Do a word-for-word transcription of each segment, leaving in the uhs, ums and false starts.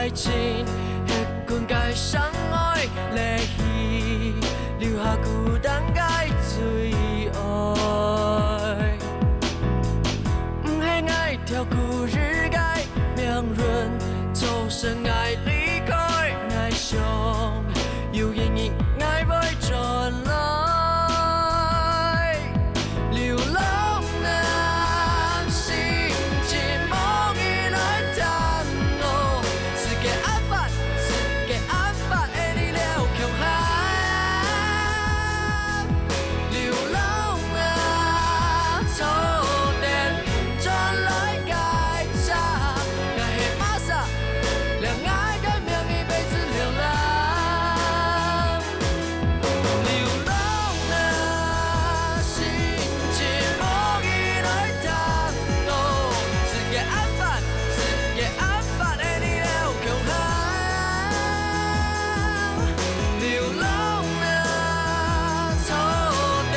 愛情，歇睏个相愛，離去，留下孤單个最愛。毋係𠊎跳過日个命運，造成𠊎離開，𠊎想，有一日𠊎會轉來。 流浪啊，心情無人來探我，世界暗淡，世界暗淡，愛你了共下。流浪啊，錯點轉來該站，𠊎係麼儕，了𠊎个名一輩子流浪。 流浪啊，心情無人來探我，世界暗淡，世界暗淡，愛你了共下。流浪啊，錯點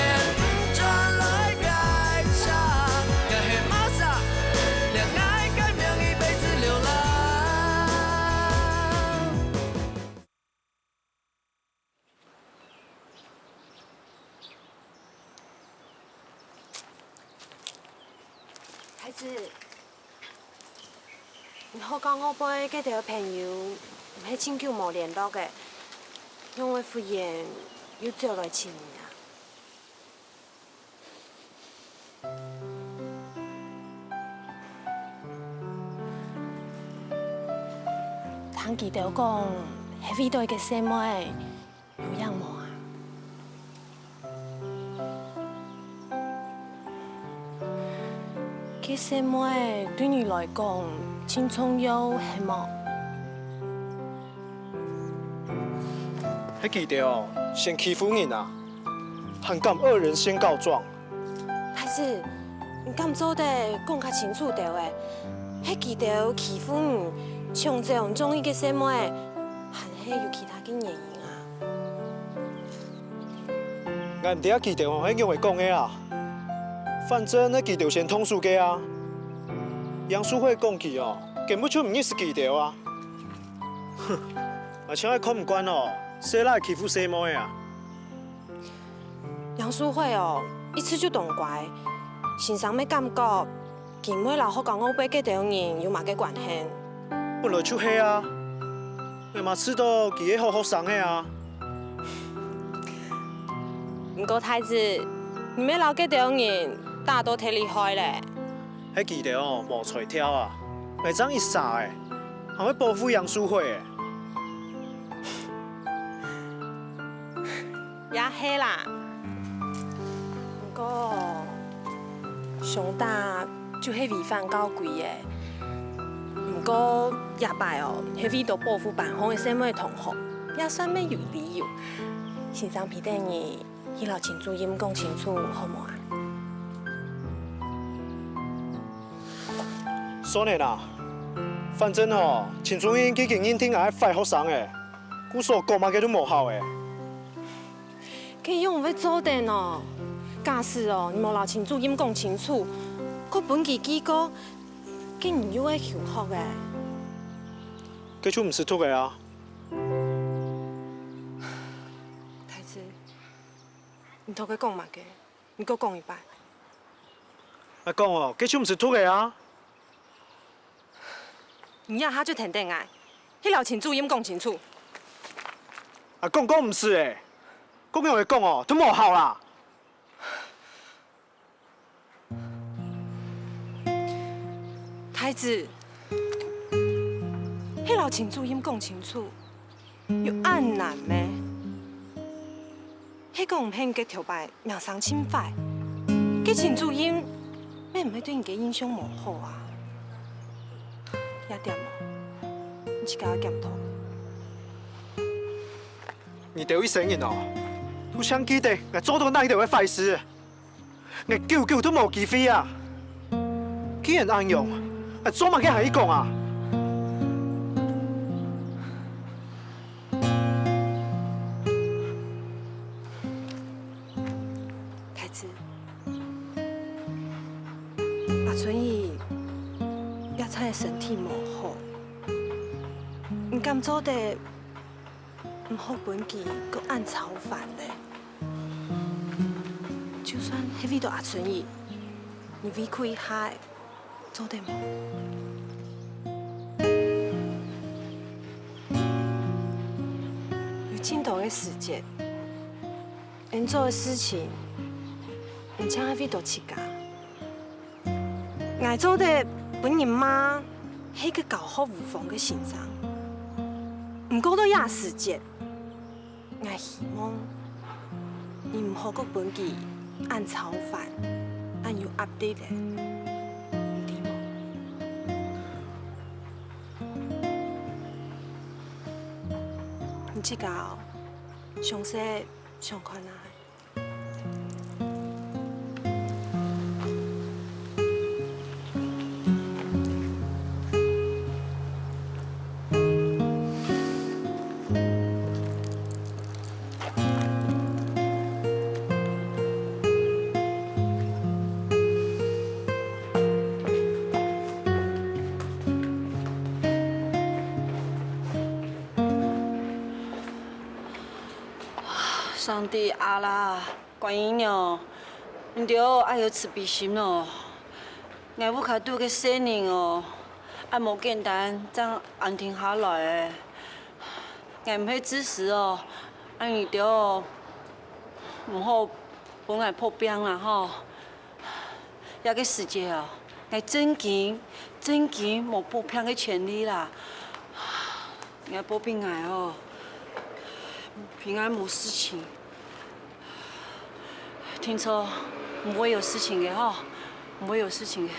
轉來該站，𠊎係麼儕，了𠊎个名一輩子流浪。 太子，你學校外背該兜朋友，毋係盡久無聯絡个，仰會忽然又走來尋你啊？ 聽佢兜講，係為著一個細妹，有影無啊？該細妹對你來講，盡重要，係無？係佢兜先欺負人啊，還敢惡人先告狀！ 太子，你敢做得講較清楚兜仔？係佢兜欺負你，搶走你中意个細妹，還係有其他个原因啊？𠊎毋知佢兜係仰仔講个啊，反正係佢兜先動手个啊。楊淑慧講佢哦，根本就毋認識佢兜啊。哼，𠊎就係看毋慣哦，細賴欺負細妹啊！ 楊淑慧哦，一直就當乖，先生乜感覺佢毋會摎學校外背該兜人有麼个關係。本來就係啊，𠊎嘛知道佢係好學生仔啊。毋過太子，你乜摎該兜人打到忒厲害咧。係佢兜哦，無才調啊，𠊎正一儕仔，還會保護楊淑慧。 也係啦。毋過，相打就係違反校規个。毋過，這擺哦，係為著保護班項个細妹同學，也算乜有理由。先生陪等你去摎秦主任講清楚，好無啊？算了啦，反正吼，秦主任既經認定𠊎係壞學生仔， 故所講麼个都無效欸。該仰會做得呢？假使哦，你無摎秦主任講清楚，過分佢記過，該你又愛休學欸。該就毋使讀欸啊。太子，你頭下講麼个？你過講一擺。𠊎講哦，該就毋使讀欸啊。 你這下就跈等𠊎，去摎秦主任講清楚。啊，講講毋使欸，講仰會講哦，都無效啦。太子，去摎秦主任講清楚， 有恁難咩？係講毋係你个頭擺名聲盡壞，該秦主任乜毋會對你个印象無好啊？這點哦，你自家愛檢討。你兜一生人哦，都淨記得𠊎做著哪一兜个壞事。 𠊎久久都無機會啊！既然恁樣，𠊎做麼个還愛講啊？太子，阿春姨這下个身體無好，敢做得毋好分佢過恁操煩咧？就算係為著阿春姨，你委屈一下仔，做得無？有盡多个時節，𠊎做个事情，毋淨係為著自家。 𠊎做得分人罵係个教學無方个先生，毋過到這時節，𠊎希望你毋好過分佢恁操煩，恁有壓力咧，你知無？你自家詳細想看啊。 上帝啊啦，觀音娘，你兜愛有慈悲心哦！𠊎屋下肚个細人哦，恁無簡單正安定下來个。𠊎毋係自私哦，恁你兜哦，毋好分𠊎破病啦吼！ 這个時節啊，𠊎正經、正經無保病个權利啦。𠊎保庇𠊎哦，平安無事情。定著毋會有事情个吼，毋會有事情个。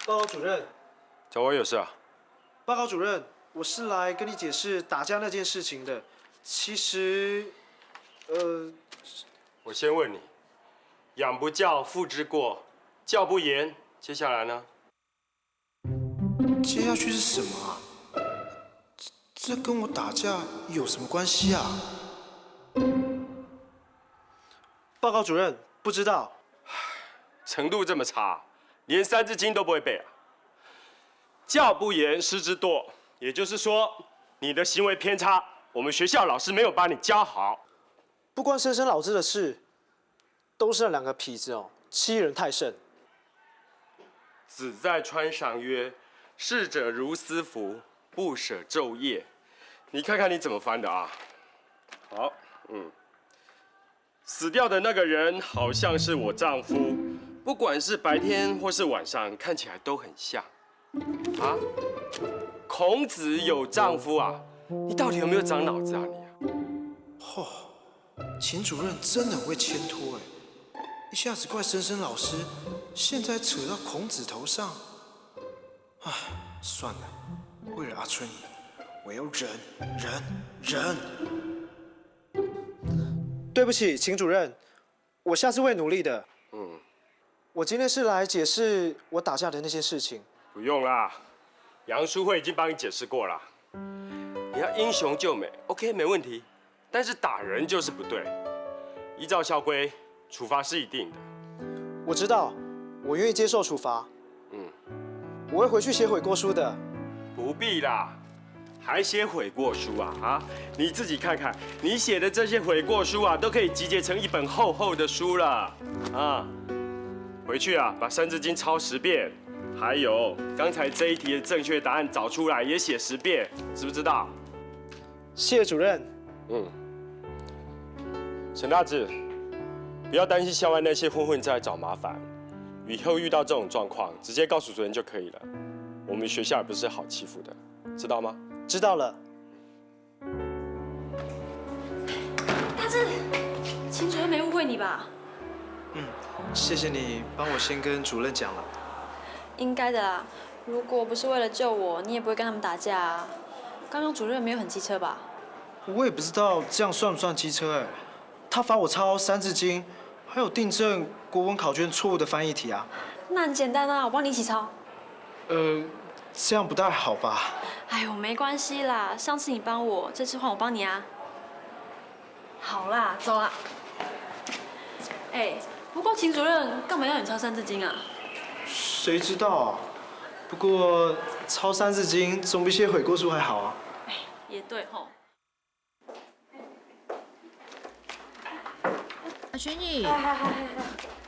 報告主任，找我有事啊？ 报告主任，我是来跟你解释打架那件事情的。其实，呃，我先问你，养不教，父之过，教不严，接下来呢？接下去是什么啊？这这跟我打架有什么关系啊？报告主任，不知道。程度这么差，连《三字经》都不会背啊？教不严，师之惰，也就是说，你的行为偏差，我们学校老师没有把你教好。不关森森老师的事，都是那两个痞子哦，欺人太甚。子在川上曰：“逝者如斯夫，不舍昼夜。”你看看你怎么翻的啊？好，嗯。 死掉的那个人好像是我丈夫，不管是白天或是晚上，看起来都很像。啊？孔子有丈夫啊？你到底有没有长脑子啊你啊？嚯，秦主任真的很会牵拖哎，一下子怪森森老师，现在扯到孔子头上。唉，算了，为了阿春姨，我要忍忍忍。 对不起，秦主任，我下次会努力的。嗯。我今天是来解释我打架的那件事情。不用啦，杨淑慧已经帮你解释过啦。你要英雄救美，OK，没问题。但是打人就是不对，依照校规，处罚是一定的。我知道，我愿意接受处罚。嗯。我会回去写悔过书的。不必啦， 还写悔过书啊？啊，你自己看看，你写的这些悔过书啊，都可以集结成一本厚厚的书了。啊，回去啊，把《三字经》抄十遍，还有刚才这一题的正确答案找出来，也写十遍，知不知道？谢谢主任。嗯，陈大志，不要担心校外那些混混在找麻烦，以后遇到这种状况，直接告诉主任就可以了。我们学校也不是好欺负的。 知道吗？知道了。大志，秦主任没误会你吧？嗯，谢谢你帮我先跟主任讲了。应该的啦，如果不是为了救我，你也不会跟他们打架啊。刚刚主任没有很机车吧？我也不知道这样算不算机车哎。他罚我抄《三字经》，还有订正国文考卷错误的翻译题啊。那很简单啊，我帮你一起抄。呃，这样不太好吧？哎呦，没关系啦，上次你帮我，这次换我帮你啊。好啦，走啦。哎，不过秦主任干嘛要你抄三字经啊？谁知道啊？不过抄三字经总比写悔过书还好啊。哎，也对吼。阿春姨，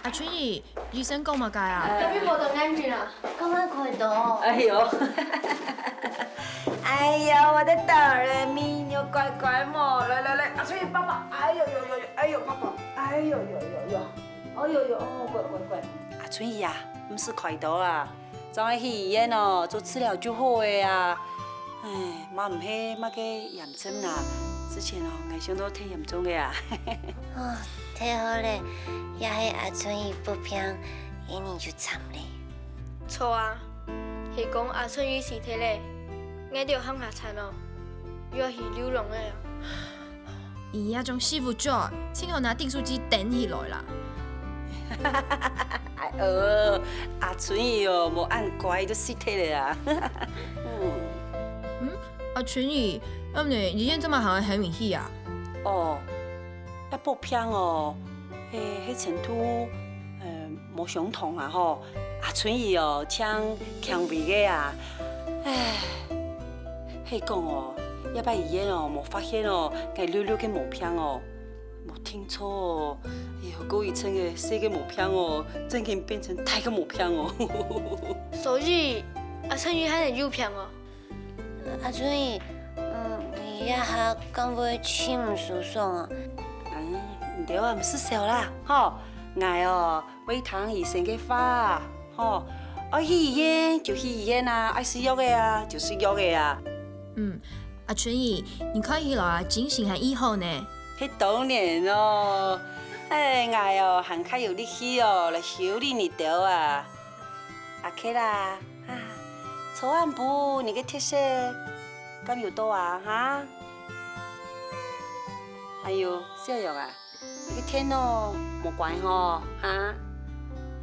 阿春姨，醫生讲么个啊？隔壁無得眼睛啊，剛剛開刀。哎呦，哎呦，我的哆來咪，你有乖乖無？來來來，阿春姨抱抱，哎呦呦呦呦，哎呦抱抱，哎呦呦呦呦，哎呦呦，哦，乖乖乖。阿春姨啊，毋使開刀啊， 正愛去醫院哦，做治療就好个啊。唉，嘛毋係麼个炎症啦，之前哦，𠊎想到忒嚴重个啊。哦，忒好了，也係阿春姨發病，𠊎等就慘了。著啊，係講阿春姨死忒了，𠊎兜還較慘哦，又愛去流浪了啊。 你這種死烏龜，盡好拿訂書機釘起來啦！哎喲，阿春姨哦，無恁乖就死忒了啊！嗯，阿春姨，恁呢醫院做麼還愛喊你去啊？哦，愛發病哦，係，係程度，呃，無相同啊吼。阿春姨哦，像輕微个啊，唉。 係講哦，這擺醫院哦，無發現哦，𠊎溜溜个毛病哦，無定著哦，哎喲，過一陣个細个毛病哦，正經變成大个毛病哦。所以，阿春姨還係有病哦？阿春姨，嗯，你這下敢會盡毋舒爽啊？嗯，你兜啊，毋使愁啦，吼，𠊎哦， 會聽醫生个話，吼，愛去醫院就去醫院啊，愛食藥个啊就食藥个啊。嗯，阿春姨，你看起來啊，精神還異好呢。係當然囉，哎，𠊎哦，還較有力氣哦，來修理你兜啊。阿K啦，啊，昨暗晡你个特色敢有到啊？哈？還有小勇啊， 你个電腦無關吼，哈？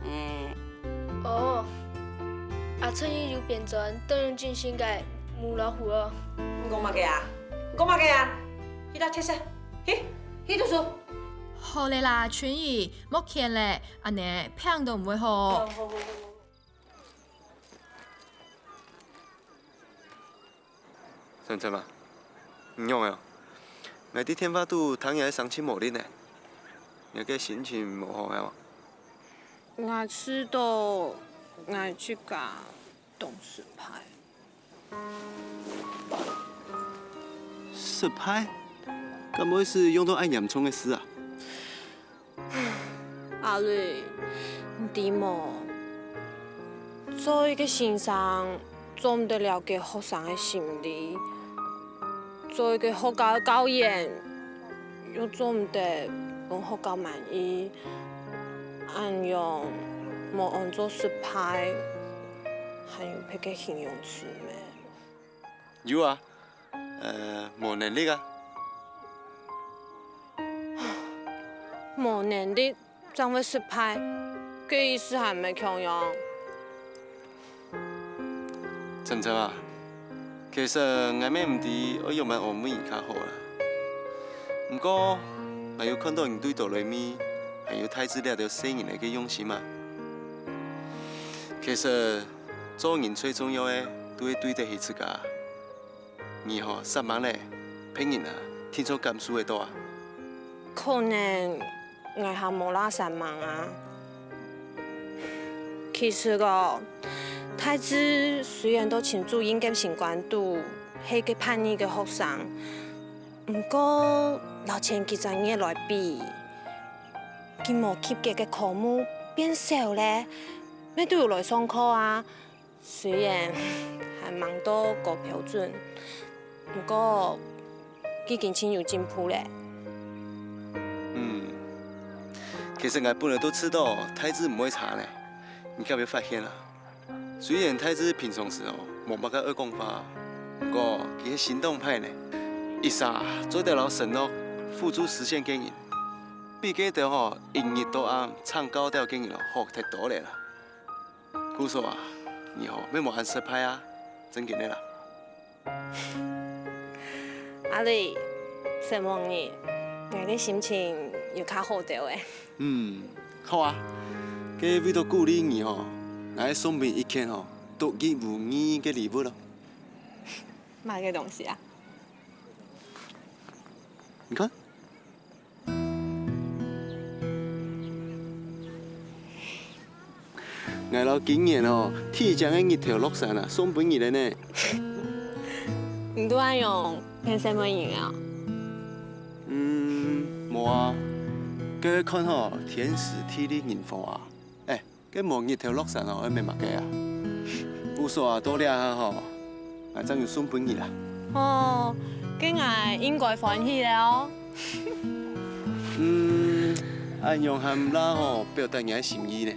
欸。哦，阿春姨有變轉當有精神个母老虎哦。你講麼个啊？你講麼个啊？去拿鐵錘，去，去讀書。好了啦，春姨，莫譴了，恁呢病都毋會好。哦，好，好，好。 晨晨啊，你仰仔啊？𠊎在電話肚聽你个聲盡無力呢，你个心情無好係無？𠊎試著𠊎自家當失敗。失敗？敢會使用到恁嚴重个字啊？ 阿瑞，你知無？做一個先生，做毋得了解學生个心理；做一個學校个教員，又做毋得分學校滿意。恁樣無安到失敗，還有別个形容詞咩？有啊，呃，無能力啊。無能力 正會失敗，該意思還毋係共樣？晨晨啊，其實𠊎乜毋知愛仰般安慰你較好啦。毋過，𠊎有看著你對多來咪還有大志這兜細人仔个用心啊。其實，做人最重要个，都係對得起自家。 你吼煞猛咧，別人啊，定著感受會著啊。可能𠊎還無罅煞猛啊。其實哦，大志雖然在秦主任个心肝肚係個叛逆个學生，毋過摎前幾隻月來比，佢無及格个科目變少咧，乜都有來上課啊。 雖然還吂到高標準，毋過已經盡有進步咧。嗯，其實𠊎本來都知著大志毋會差呢，你敢有發現啊？雖然大志平常時哦，無麼个愛講話，毋過佢係心當歹呢。一儕做得摎承諾付諸實現个人，比該兜吼一日到暗唱高調个人哦，好忒多咧啦。 故所啊，你吼，乜無恁失敗啊，正經个啦。阿瑞，承蒙你，𠊎个心情有較好兜仔。嗯，好啊，該為著鼓勵你吼，𠊎送分你一件吼，獨一無二个禮物咯。麼个東西啊？你看。 𠊎摎今年哦，第一張个日頭落山啊，送分你了呢。你都愛用天生美人啊？嗯，無啊，該看吼，天時地利人和啊。哎，該無日頭落山哦，愛買麼个啊？故所啊，到這下吼， 𠊎正有送分你啦。哦，該𠊎應該歡喜了哦。嗯，恁樣還毋罅吼，表達你个心意呢。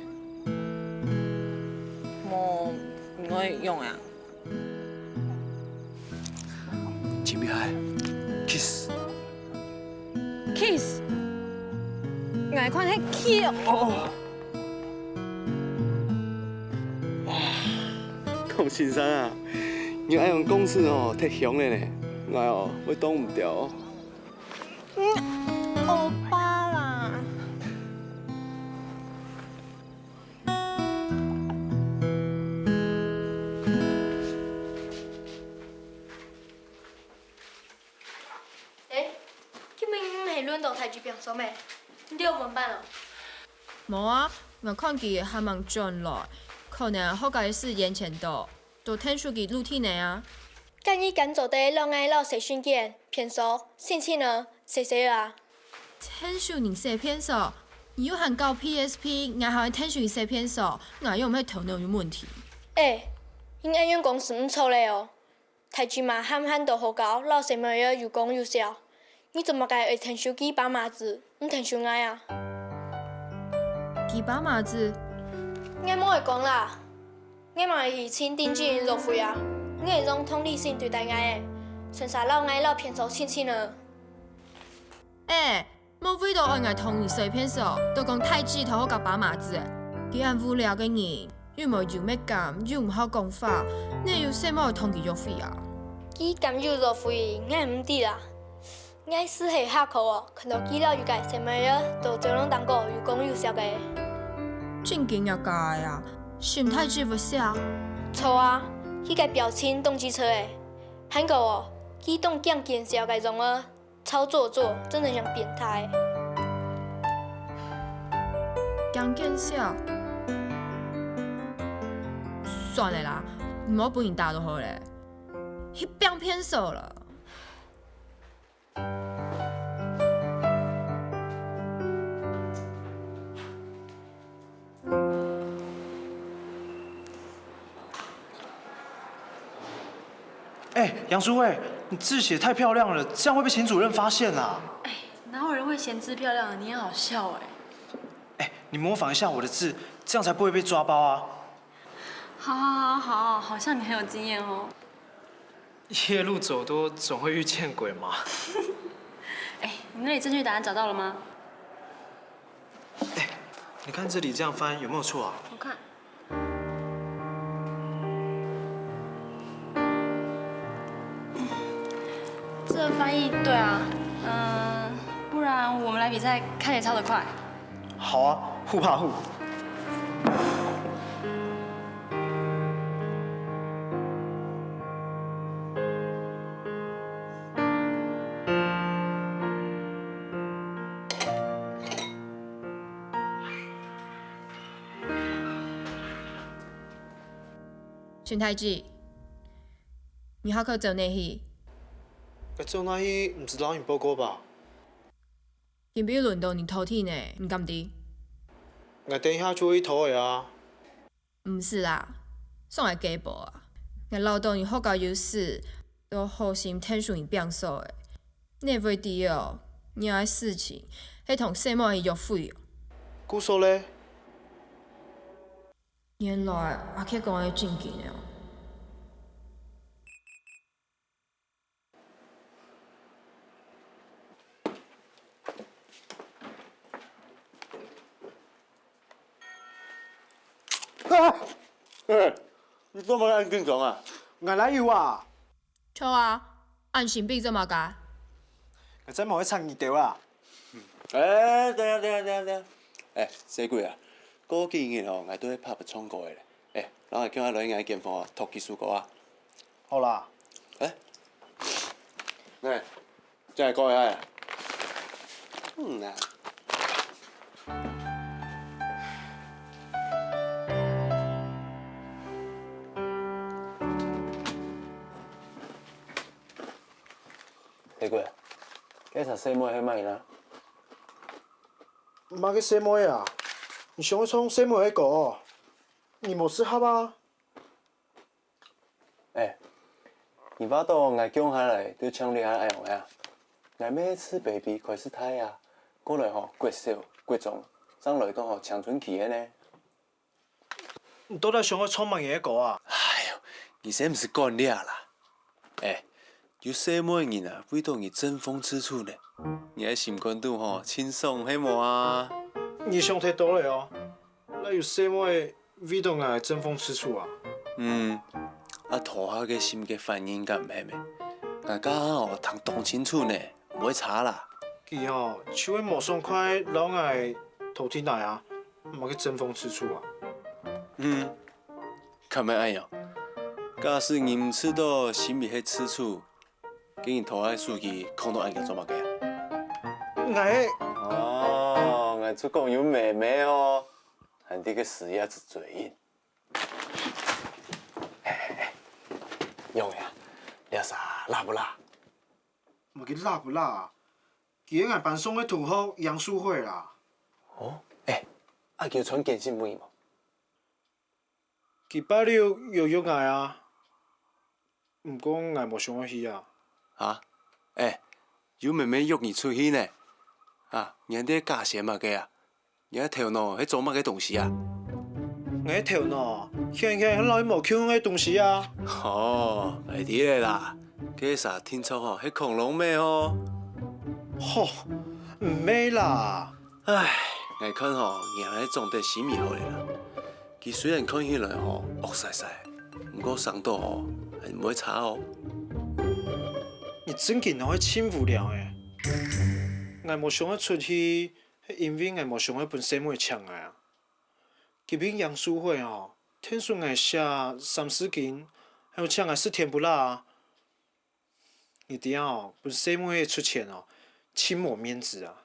無，毋會用啊。真厲害，kiss。 Kiss？𠊎看係kill。哦。哇，龔先生啊，你愛用公司哦，忒香了呢，𠊎哦，會擋毋著哦。嗯，歐巴啦。 欸，今晡日毋係輪到大姊拚掃咩？你兜有分班哦？無啊，𠊎看佢還吂轉來，可能學校个事延延到，都𢯭手佢routine了啊。該你敢做得摎𠊎摎細信件、便所、親親呢，洗洗啊？𢯭手人洗便所？你又還教P S P，𠊎還愛𢯭手你洗便所，𠊎又毋係頭腦有問題。欸，你恁樣講係毋著了哦。 大姊嘛還還在學校摎細妹仔有講有笑，你做麼个愛𢯭手佢爸媽子，毋𢯭手𠊎啊？佢爸媽子？𠊎無愛講啦，𠊎嘛係盡頂真約會啊，你愛用同理心對待𠊎欸，順續摎𠊎摎便所親親呢。欸， 莫為著愛𠊎同你洗便所，就講大姊在學校爸媽子。佢恁無聊个人，又無優越感，又毋好講話，哪有細妹同佢約會啊？佢敢有約會，𠊎毋知啦。𠊎係下課哦，看到佢摎有个細妹仔在走廊頂高有講有笑个。正經也假个啊？係毋大姊會笑？著啊，佢个表情當機車欸。還過哦，佢當驚見笑个樣仔。 超做作，真的很像變態。驚見笑？算了啦，毋好分人打就好了。去拚便所了。 哎，楊淑慧，你字寫太漂亮了，這樣會被秦主任發現啦。哎，哪有人會嫌字漂亮的？你很好笑哎。哎，你模仿一下我的字，這樣才不會被抓包啊。好好好好，好像你很有經驗哦。夜路走多，總會遇見鬼嘛。哎，你那裡正確答案找到了嗎？哎，你看這裡這樣翻有沒有錯啊？我看。 這個翻譯對啊，嗯，不然我們來比賽，看誰抄得快。好啊，互怕互。 陳太子，你下課走哪去？𠊎走哪去，毋使摎你報告吧？今晡日輪到你拖地呢，你敢知？𠊎等一下就會去拖个啊。毋使啦，送來給寶啊。𠊎恅著你學校有事，都好心𢯭手你拚掃个。你會知哦，你个事情係同細妹仔約會哦。故所咧？ 原來阿傑講个正經个哦。啊！欸，你做麼个恁緊張啊？𠊎哪有啊？ 著啊，恁神祕做麼个？𠊎正無愛插你兜啊。欸，等下，等下，等下，等下，欸，細鬼啊，過幾日吼，𠊎都會pub唱歌个咧。欸，摎𠊎叫𠊎來𠊎間房啊，讀幾首歌啊。好啦。欸，來，再過來啊。嗯啊。細鬼，該儕細妹係麼人啊？ 麼个細妹啊？你想愛唱細妹个歌哦？你無適合啊！欸，你話著𠊎降下來就像這下恁樣啊？𠊎乜係自baby開始大啊，過來吼國小、國中，正來到吼青春期个呢。 你到底想愛唱麼个歌啊？哎喲，你先毋使管這啦。欸，有細妹人啊，為著你爭風吃醋呢。你个心肝肚吼，盡爽係無啊？你想忒多了哦！哪有細妹為著𠊎爭風吃醋啊？嗯，啊頭下个心个反應敢毋係咩？𠊎頭下吼聽當清楚呢。 毋會差啦。佢吼就係無爽快摎𠊎討地泥啊，麼个爭風吃醋啊。嗯，敢會恁樣？假使你毋試著心裡係吃醋，該你頭下个手機囥到恁樣做麼个啊？𠊎……哦，𠊎就講有妹妹哦，還在該使這隻嘴硬。欸欸欸，仰仔啊？這儕辣毋辣？ 麼个辣毋辣啊？佢係𠊎班上个同學楊淑慧啦。哦，欸，啊佢有傳簡訊分你無？佢拜六有約𠊎啊，毋過𠊎無想愛去啊。啊？欸，有妹妹約你出去呢？啊，你還在假仙麼个啊？ 你个頭腦係做麼个東西啊？𠊎个頭腦，顯顯係摎佢無共樣个東西啊！哦，𠊎知了啦，該儕定著吼係恐龍妹吼。吼，毋係啦！唉，𠊎看吼，你還係長得心意好了啦。佢雖然看起來吼惡煞煞，毋過生到吼還毋會差哦。你正經吼係盡無聊欸！𠊎無想愛出去， 係因為𠊎無想愛分細妹請𠊎啊。佢分楊淑慧哦，𢯭手𠊎寫三字經，還有請𠊎食甜不辣啊。你知啊，分細妹出錢哦，盡無面子啊。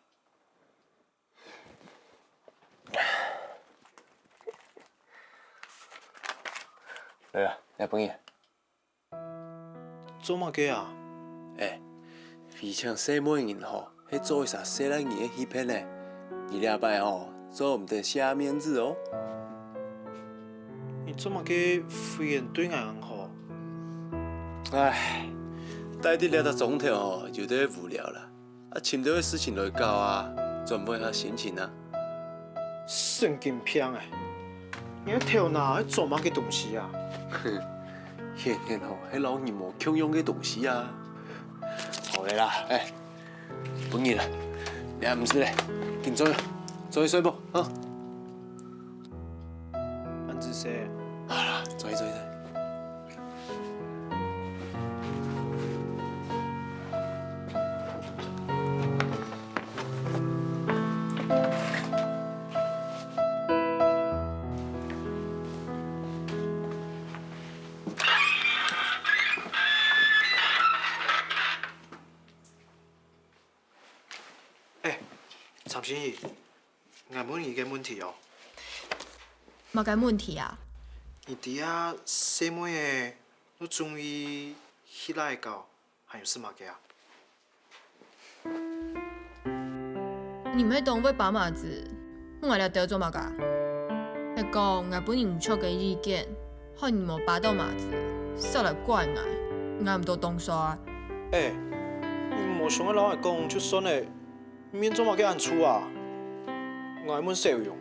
來啊，來分你。 做麼个啊？欸，邀請細妹人吼，係做一儕細倈人个戲片呢。你這擺吼，做毋得卸面子哦。你做麼个忽然對𠊎恁好？唉，戴在這隻莊頭吼，有兜無聊啦。 啊，尋兜个事情來搞啊，轉換下心情啊。神經病欸！你个頭腦係做麼个東西啊？顯顯吼，係摎你無共樣个東西啊。好了啦，欸，分你啦，你還毋食咧，緊做，做去睡吧，啊。恁仔細。好啦，做去，做去，做去。 欸，陳心怡，𠊎問你一個問題哦。麼个問題啊？你知啊，細妹仔，你中意去哪位搞，還有食麼个啊？你毋係當會把馬子，問𠊎這兜做麼个？係講𠊎分你毋著个意見， 害你無把著馬子，煞來怪𠊎，𠊎毋著當衰。欸，你無想愛摎𠊎講就算了，面做麼个恁臭啊？𠊎問小勇。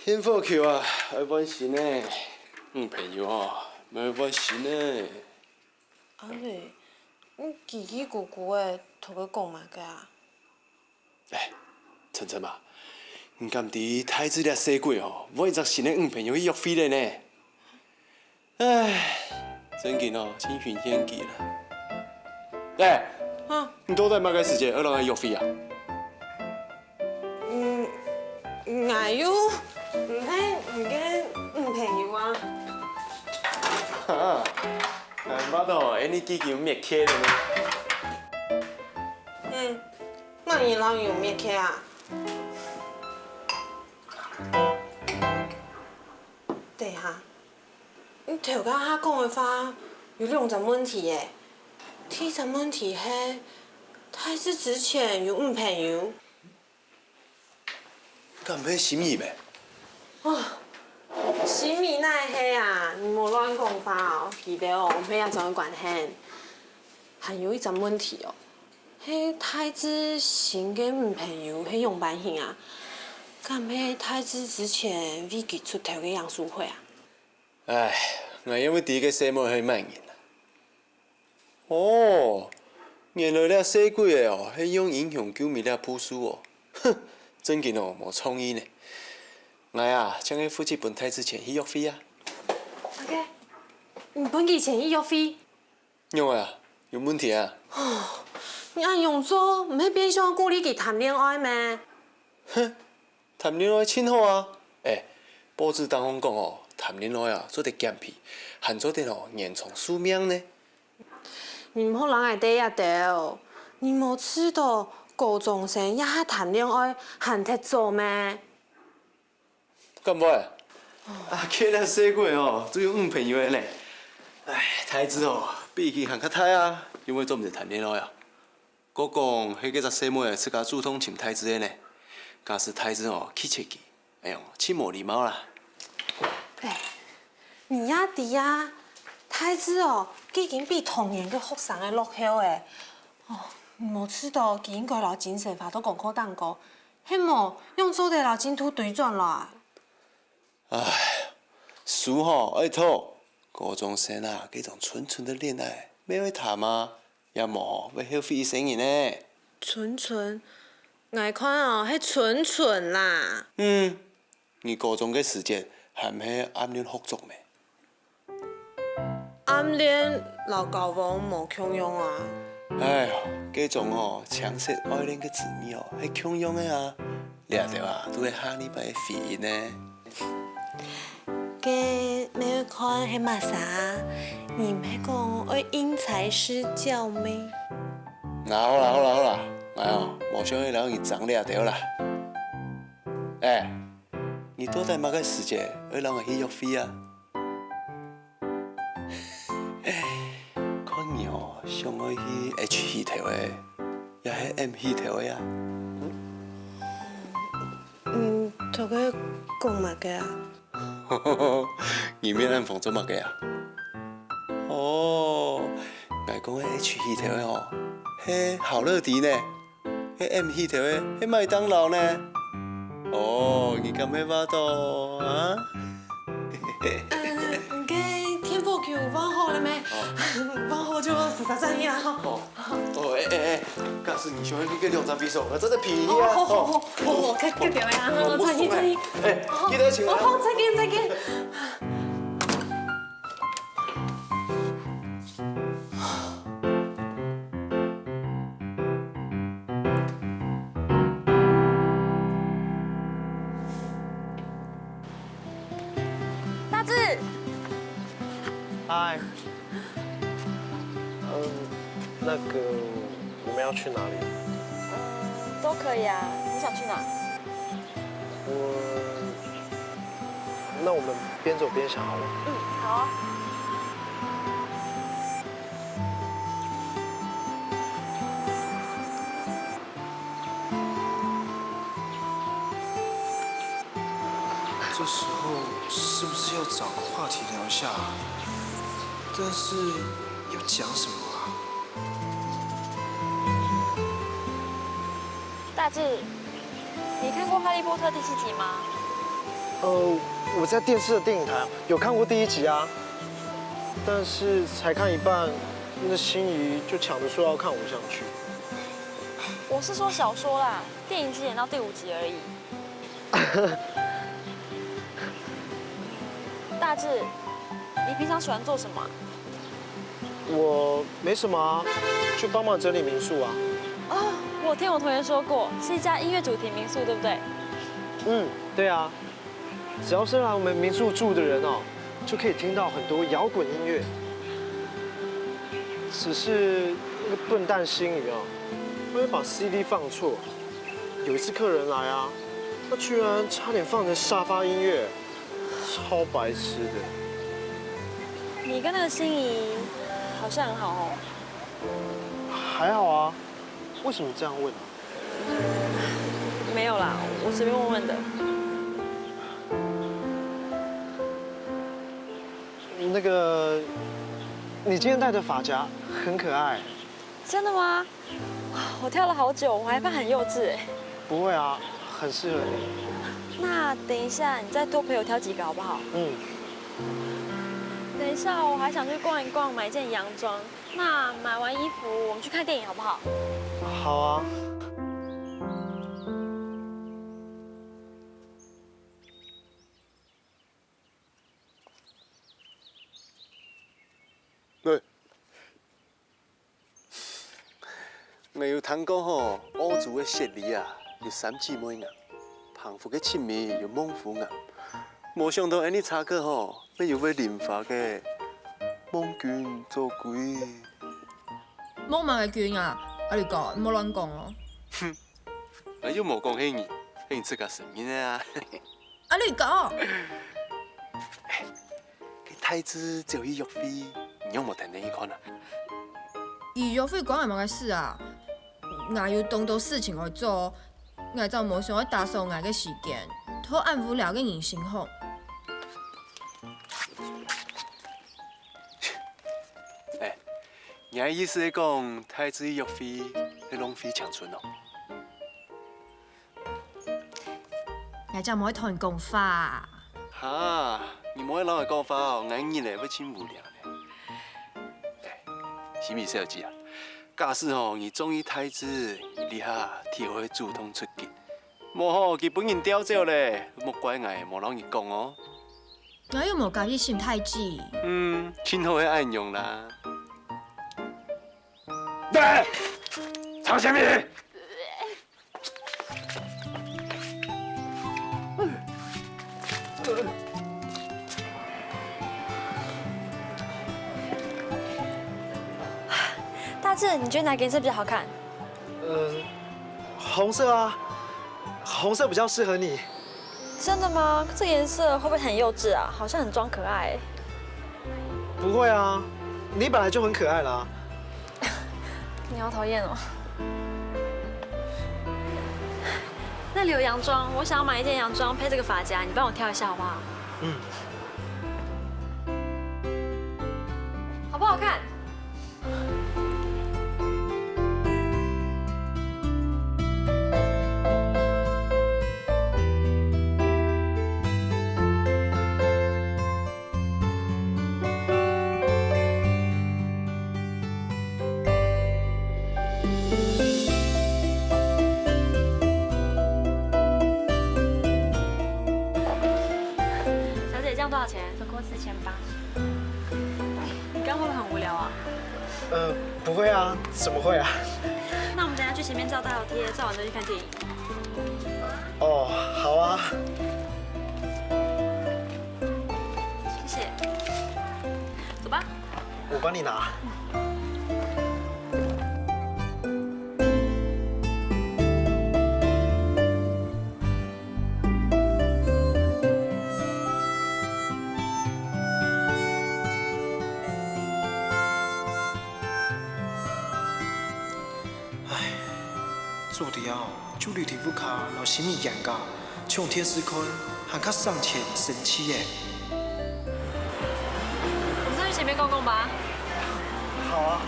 電火球啊，愛換新个。女朋友啊，愛換新个。阿偉，你嘰嘰咕咕个，同佢講麼个啊？哎，晨晨啊，你敢知太子這細鬼哦，換一隻新个女朋友去約會了呢？哎，真經哦，盡欣羨佢啦。哎，啊，你到底麼个時節愛摎𠊎約會啊？ 嗯，𠊎又毋係你个女朋友啊。哈，難怪哦，恁樣既經滅客了呢。嗯，麼人摎你有滅客啊？等下，你頭下講个話有兩隻問題耶。第一隻問題係，太子之前有女朋友， 敢毋係心怡咩？哦，心怡哪係啊？你莫亂講話哦！佢兜哦，毋係這種關係。還有一隻問題哦，係太子新个女朋友係仰般形啊？敢係太子之前為佢出頭个楊淑慧啊？唉，𠊎也毋知該細妹係麼人啊！ 哦，原來這細鬼仔哦，係用英雄救美這步數哦。哼，真經哦，無創意呢。𠊎啊，正係負責分太子錢去約會啊。OK，你分佢錢去約會？仰仔啊？有問題啊？你恁樣做，毋係變相鼓勵佢談戀愛咩？哼， 談戀愛盡好啊！欸，報紙當項講哦，談戀愛啊，做得減肥，還做得哦，延長壽命呢。你毋好摎𠊎兜這兜，你無試著高中生也係談戀愛還忒早咩？敢會？啊，該細鬼哦，都有女朋友了呢。唉，大志哦，比佢還較大啊，仰會做毋得談戀愛啊？ 哥講，係該隻細妹仔自家主動尋大志个呢。假使大志哦，拒絕佢，哎喲，盡無禮貌啦。哎，你也知啊，大志哦，已經比同年个學生仔落後欸。哦，你無試著佢應該摎精神花到功課頂高，係無，仰做得摎進度追轉來？ 唉，書吼愛讀，高中生啊，該種純純个戀愛，乜愛談啊，也無會後悔一生人呢。純純，𠊎看哦，係純純啦。嗯，你高中个時節，還毋係暗戀學長咩？ 暗戀摎交往無共樣啊。唉喲，該種哦，青澀愛戀个滋味哦，係共樣个啊。這兜啊，都係下禮拜个回憶呢。該乜愛看係麼儕啊？你毋係講愛因材施教咩？啊，好啦，好啦，好啦，𠊎哦，無想愛摎你爭這兜啦。欸，你到底麼个時節愛摎𠊎去約會啊？ 看你哦，想愛去H戲頭仔，也係M戲頭仔啊？嗯，頭下講麼个啊？你面恁紅做麼个啊？哦，𠊎講个H戲頭仔哦，係好樂迪呢。 該M戲頭仔係麥當勞呢。哦，你敢會話著啊？嗯，該電火球換好了沒？換好就煞煞轉去啊！哦，哦，欸欸欸，假使你想愛去該兩隻位所，𠊎做得陪你去啊！哦，好好好，哦，該該條啊，轉去轉去。欸，記得請啊！哦，好，再見再見。 大志，嗨。嗯，那個，我們要去哪裡？嗯，都可以啊。你想去哪？我，那我們邊走邊想好了。嗯，好啊。 這時候是不是要找個話題聊一下啊？但是要講什麼啊？大志，你看過《哈利波特》第七集嗎？呃，我在電視的電影台有看過第一集啊，但是才看一半，那心怡就抢着说要看偶像剧。我是说小说啦，电影只演到第五集而已。大志，你平常喜欢做什么啊？我没什么啊，就帮忙整理民宿啊。哦，我听我同学说过，是一家音乐主题民宿，对不对？嗯，对啊，只要是来我们民宿住的人哦，就可以听到很多摇滚音乐。只是那个笨蛋心怡哦，他会把 C D 放错。有一次客人来啊，他居然差点放成沙发音乐，超白痴的。你跟那个心怡好像很好哦。还好啊，为什么这样问啊？没有啦，我随便问问的。那个，你今天戴的发夹很可爱。真的吗？我挑了好久，我还怕很幼稚哎。不会啊，很适合你。那等一下你再多陪我挑几个好不好？嗯，等一下我还想去逛一逛，买一件洋装。那买完衣服，我们去看电影好不好？好啊。喂，𠊎有聽講吼，澳洲个雪梨啊，有三姊妹岩；澎湖个七美有猛虎岩。無想到恁呢差个吼，乜有位林花个網軍做鬼。網嘛个軍啊，阿里哥，你莫亂講哦。𠊎又無講係你，係你自家承認个啊。 阿里哥，該大志走去約會，你仰無跈等去看啊？佢約會關𠊎麼个事啊？𠊎有當多事情愛做，𠊎正無想愛打掃𠊎个時間，在恁無聊个人身項。哎，你个意思係講大志約會係浪費青春哦？ 𠊎正無愛同你講話。哈，你無愛摎𠊎講話哦，𠊎日仔會盡無聊呢。心怡小姐啊，假使吼你中意大志，你這下就愛主動出擊。無吼，佢分人調走咧，莫怪𠊎無摎你講哦。𠊎又無介意心大志。嗯，盡好係恁樣啦。喂，唱啥物？ 大志，你觉得哪个颜色比较好看？呃，红色啊，红色比较适合你。真的吗？这颜色会不会很幼稚啊？好像很装可爱。不会啊，你本来就很可爱啦。你好讨厌哦。那里有洋装，我想要买一件洋装配这个发夹，你帮我挑一下好不好？嗯，好不好看？小姐，这样多少钱？总共四千八。你刚会不会很无聊啊？呃，不会啊，怎么会啊？那我们等下去前面照大头贴，照完再去看电影。哦，好啊。谢谢。走吧。我帮你拿。 唉，做得啊，就留在屋下摎心怡冤家，像電視看，還較省錢省氣耶。我們上去前面逛逛吧。好啊。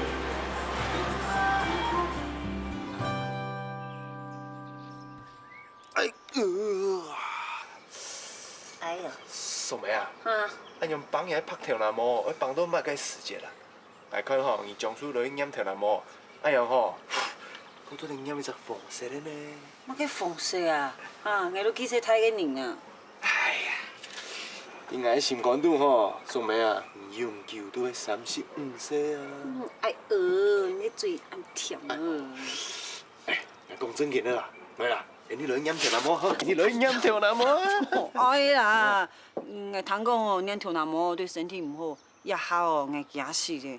哎，呃，哎呀，素梅啊，啊，恁樣挷也挷頭啦無？愛挷到麼个時節啊？來看吼，你將來來染頭那無？哎呀吼，講做你染一隻紅色个呢。麼个紅色啊？啊，𠊎都幾歲大个人啊！哎呀，在𠊎心肝肚吼，素梅啊，你永久都係三十五歲啊。嗯，哎呃，你嘴恁甜啊！哎，講正經个啦，來啦，你來染頭那無？吼，你來染頭那無？哎呀，𠊎聽講哦，染頭那無對身體毋好。 這下哦，𠊎驚死咧。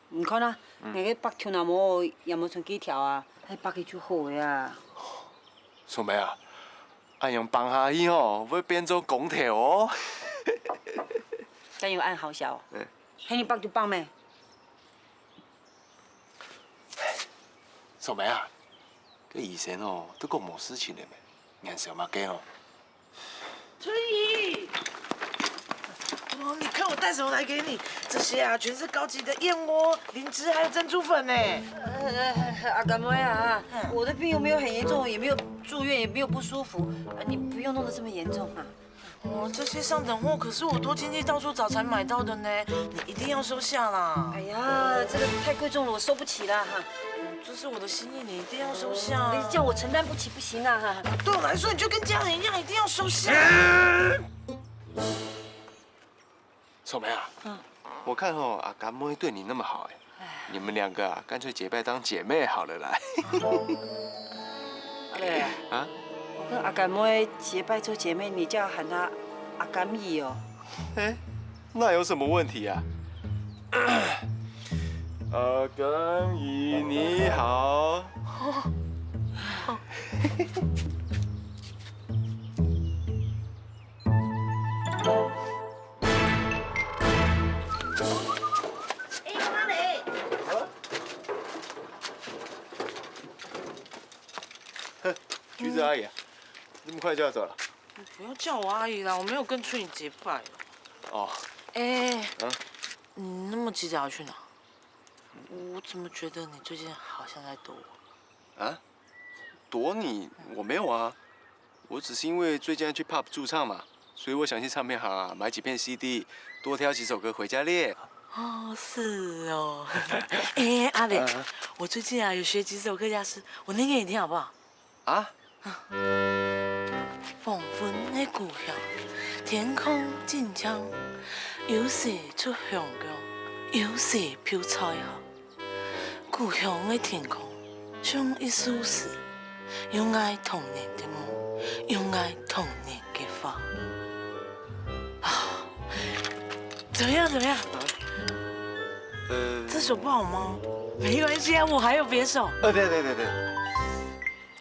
你看啊，𠊎个白頭那毛也無伸幾條啊，還白个就好个啊。素梅啊，恁樣放下去吼，會變做光頭哦。敢有恁好笑？係你白就白咩？素梅啊，該醫生哦，都講無事情了咩？你還愁麼个哦？ 春雨，哦，你看我帶什麼來給你？這些啊，全是高級的燕窩、靈芝還有珍珠粉呢。呃，阿甘妹啊，我的病又沒有很嚴重，也沒有住院，也沒有不舒服，啊，你不用弄得這麼嚴重啊。哦，這些上等貨可是我托親戚到處找才買到的呢，你一定要收下啦。哎呀，這個太貴重了，我收不起啦哈。這是我的心意，你一定要收下。你這樣我承擔不起，不行啊哈。對我來說，你就跟家人一樣，一定要收下。素梅啊，我看吼，阿甘妹對你那麼好哎，你們兩個啊，乾脆結拜當姐妹好了啦。阿磊，啊？我跟阿甘妹結拜做姐妹，你就要喊她阿甘姨哦。哎，那有什麼問題啊？阿甘姨你好。 哼，橘子阿姨啊，那麼快就要走了？不要叫我阿姨啦，我沒有跟春雨結拜。哦，哎，啊？你那麼急著要去哪？我怎麼覺得你最近好像在躲我？啊？躲你？我沒有啊，我只是因為最近要去pub駐唱嘛，所以我想去唱片行啊買幾片CD，多挑幾首歌回家練。哦，是哦。哎，阿磊，我最近啊有學幾首客家詩，我念給你聽好不好？啊？黃昏个故鄉，天空真淨，有時出香光，有時飄彩霞。 故鄉个天空像一首詩，有𠊎童年个夢，有𠊎童年个花。啊，怎麼樣？怎麼樣？呃，這首不好嗎？沒關係啊，我還有別首。呃，對對對對，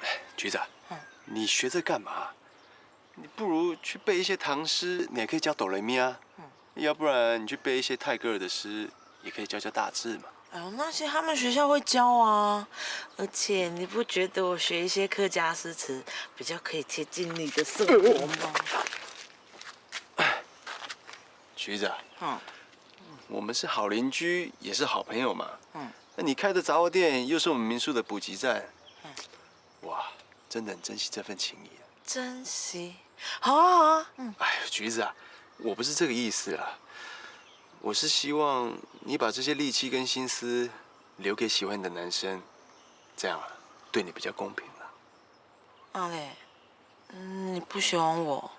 哎，橘子啊，你學這幹嘛？你不如去背一些唐詩，你還可以教哆來咪啊。 要不然你去背一些泰戈爾的詩，也可以教教大志嘛。哎呦，那些他們學校會教啊，而且你不覺得我學一些客家詩詞比較可以貼近你的生活嗎？橘子啊，嗯，我們是好鄰居，也是好朋友嘛。嗯，那你開的雜貨店又是我們民宿的補給站，嗯，哇，真的很珍惜這份情誼啊。 珍惜。好啊，好啊，嗯。哎，橘子啊，我不是這個意思啦，我是希望你把這些力氣跟心思留給喜歡你的男生，這樣啊，對你比較公平啦。阿磊，嗯，你不喜歡我？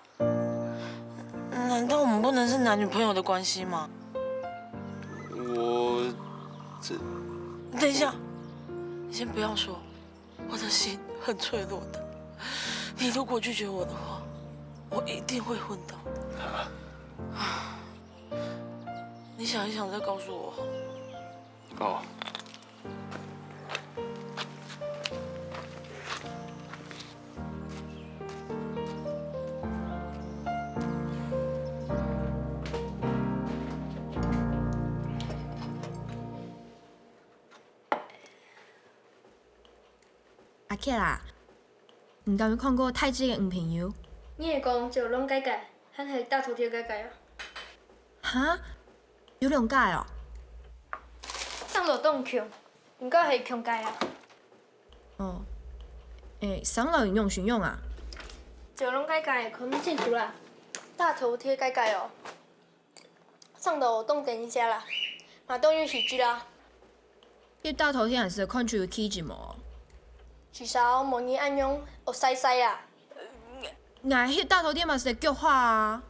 難道我們不能是男女朋友的關係嗎？我，這……等一下，你先不要說。 我的心很脆弱的，你如果拒絕我的話，我一定會昏倒。啊？你想一想再告訴我好嗎？哦。 阿傑啊，你敢有看過大志个女朋友？你係講酒龍街街，還係大頭貼街街啊？哈？有兩間哦？生到當像，應該係共間啊。哦，誒，生到仰形樣啊？酒龍街街看毋清楚啦，大頭貼街街哦。 生到當得人惜啦，嘛當有氣質啊。你大頭天還係看出有氣質無？至少無你恁樣惡衰衰啊。𠊎翕大頭天嘛係腳下啊。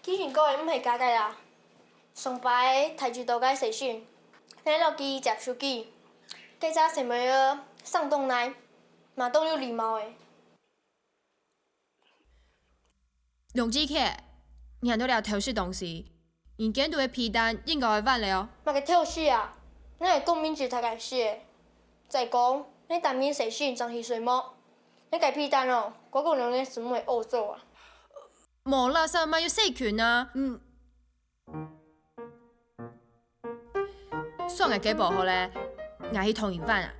既然講个毋係假个啦，上擺大隻到个細信，你落去接手機，該隻細妹仔上當來，嘛當有禮貌个。 龍志傑，你還在這偷食東西，人間肚个被單應該愛換了哦。麼个偷食啊？你係講明知大家食个。再講，你擔心細信長起水毛，你个被單哦，我講兩个什麼會屙糟啊？無啦，上嘛有細菌啊，嗯。 送个雞婆好咧，𠊎去同佢換啊。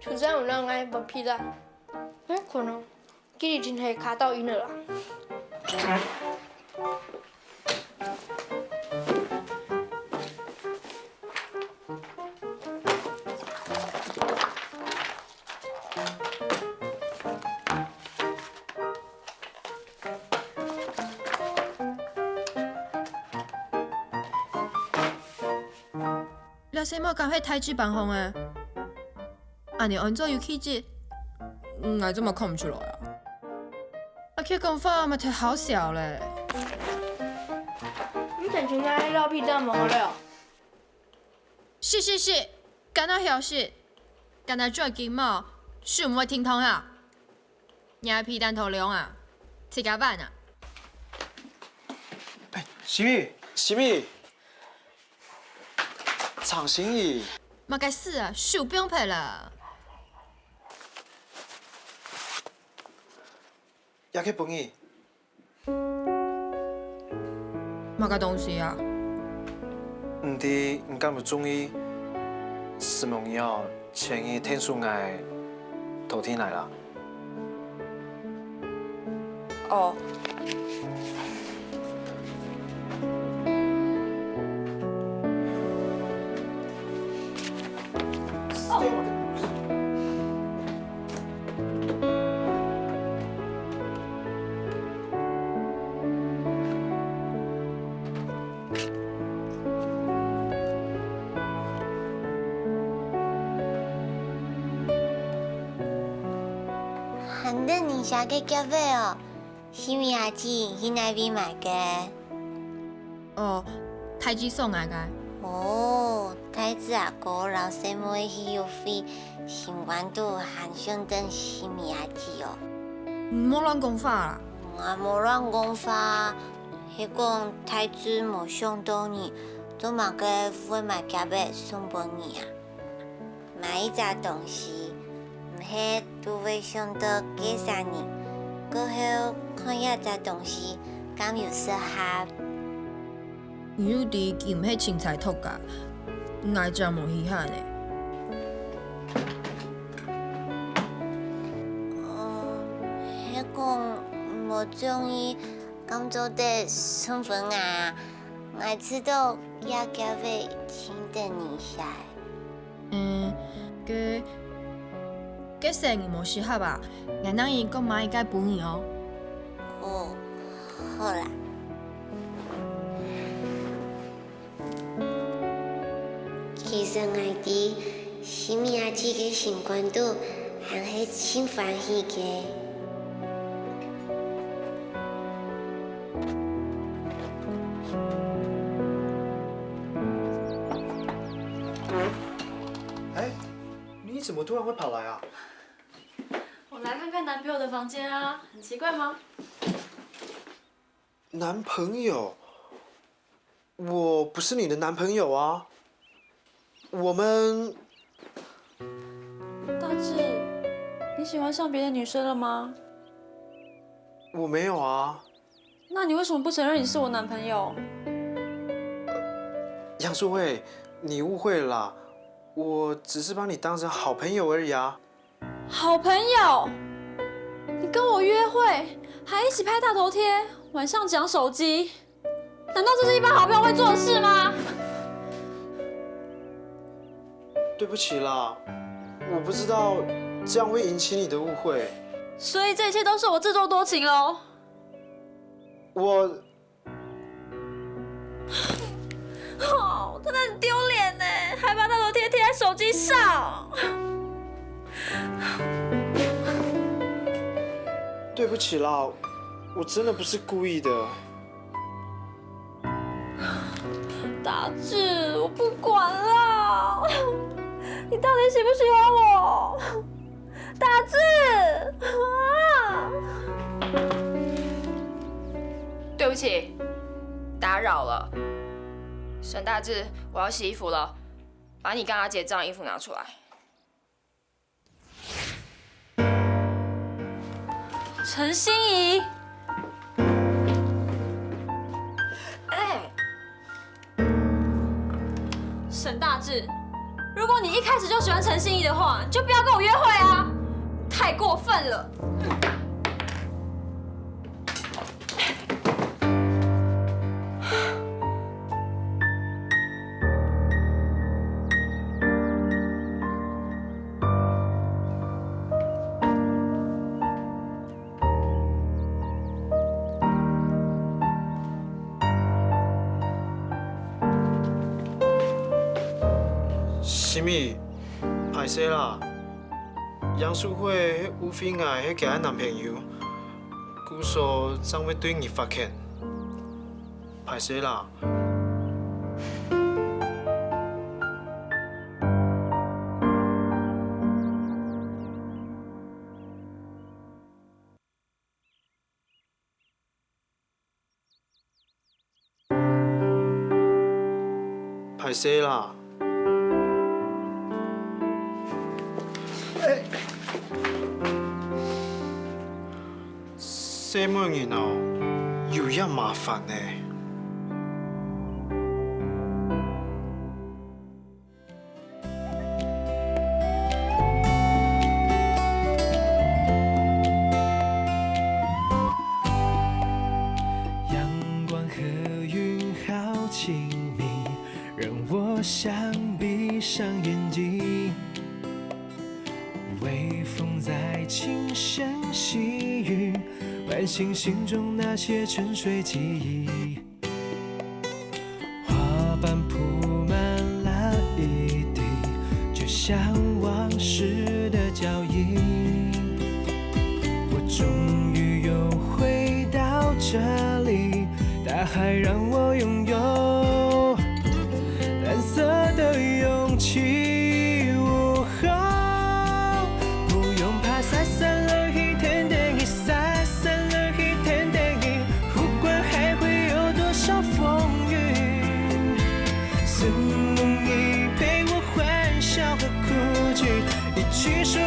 就這樣讓𠊎換被單，嗯，可能今日真係卡到陰了啦。這細妹敢係大隻班項个？恁樣安做有氣質，𠊎做麼看毋出來啊？啊，佢講話嘛忒好笑咧。你等陣來摎被單換好了。 是是是，敢若曉事，敢若著緊毛，手毋會停動哈。你个被單偷用啊，自家換啊。哎，心怡，心怡，張心怡。麼个事啊，手放忒了。 這个分你。麼个東西啊？毋知你敢有注意，承蒙你哦，請你𢯭手𠊎偷提來啦。哦。 還等人寫个夾仔哦，心怡阿姊去哪位買个？ 哦，大姊送𠊎个。哦，大姊阿哥摎細妹去約會，心肝肚還想等心怡阿姊哦。你莫亂講話啦！𠊎無亂講話，係講大姊無想到你，做麼个會買夾仔送分你啊？ 買一隻東西，毋係都會想到該儕人，過後看這隻東西敢有適合。你又知佢毋係清採託个，𠊎正無稀罕呢。哦，係講無中意，敢做得送分𠊎啊？𠊎知道這夾仔盡得人惜。 嗯，該，該色你無適合啊，𠊎拿去過買一個分你哦。哦，好啦。其實𠊎知，心怡阿姊个心肝肚還係盡歡喜个。 哎，你怎麼突然會跑來啊？我來看看男朋友的房間啊，很奇怪嗎？男朋友？我不是你的男朋友啊。我們……大志，你喜歡上別的女生了嗎？我沒有啊。 那你為什麼不承認你是我男朋友？楊淑慧，你誤會了啦，我只是把你當成好朋友而已啊。好朋友？你跟我約會，還一起拍大頭貼，晚上講手機，難道這是一般好朋友會做的事嗎？對不起啦，我不知道這樣會引起你的誤會。所以這一切都是我自作多情嘍。 我……哦，真的很丢脸呢，还把那张照片贴在手机上。对不起啦，我真的不是故意的。达志，我不管啦，你到底喜不喜欢我？ 达志，啊！对不起，打扰了。沈大志，我要洗衣服了，把你跟阿杰脏衣服拿出来。陈心怡，哎， 沈大志，如果你一开始就喜欢陈心怡的话，你就不要跟我约会啊！太过分了！心怡，歹势啦，楊淑慧係誤會𠊎係佢个男朋友，故所正會對你發譴。歹勢啦。 歹勢啦。細妹人哦，有影麻煩呢。 阳光和云好亲密，让我想闭上眼睛。微风在轻声细语，唤醒心中那些沉睡记忆。 花瓣铺满了一地，就像往事的脚印。我终于又回到这里，大海让我拥有蓝色的勇气。哦，不用怕洒散落去天顶，洒散落去天顶。 不管还会有多少风雨，是梦里陪我欢笑和哭泣，一起守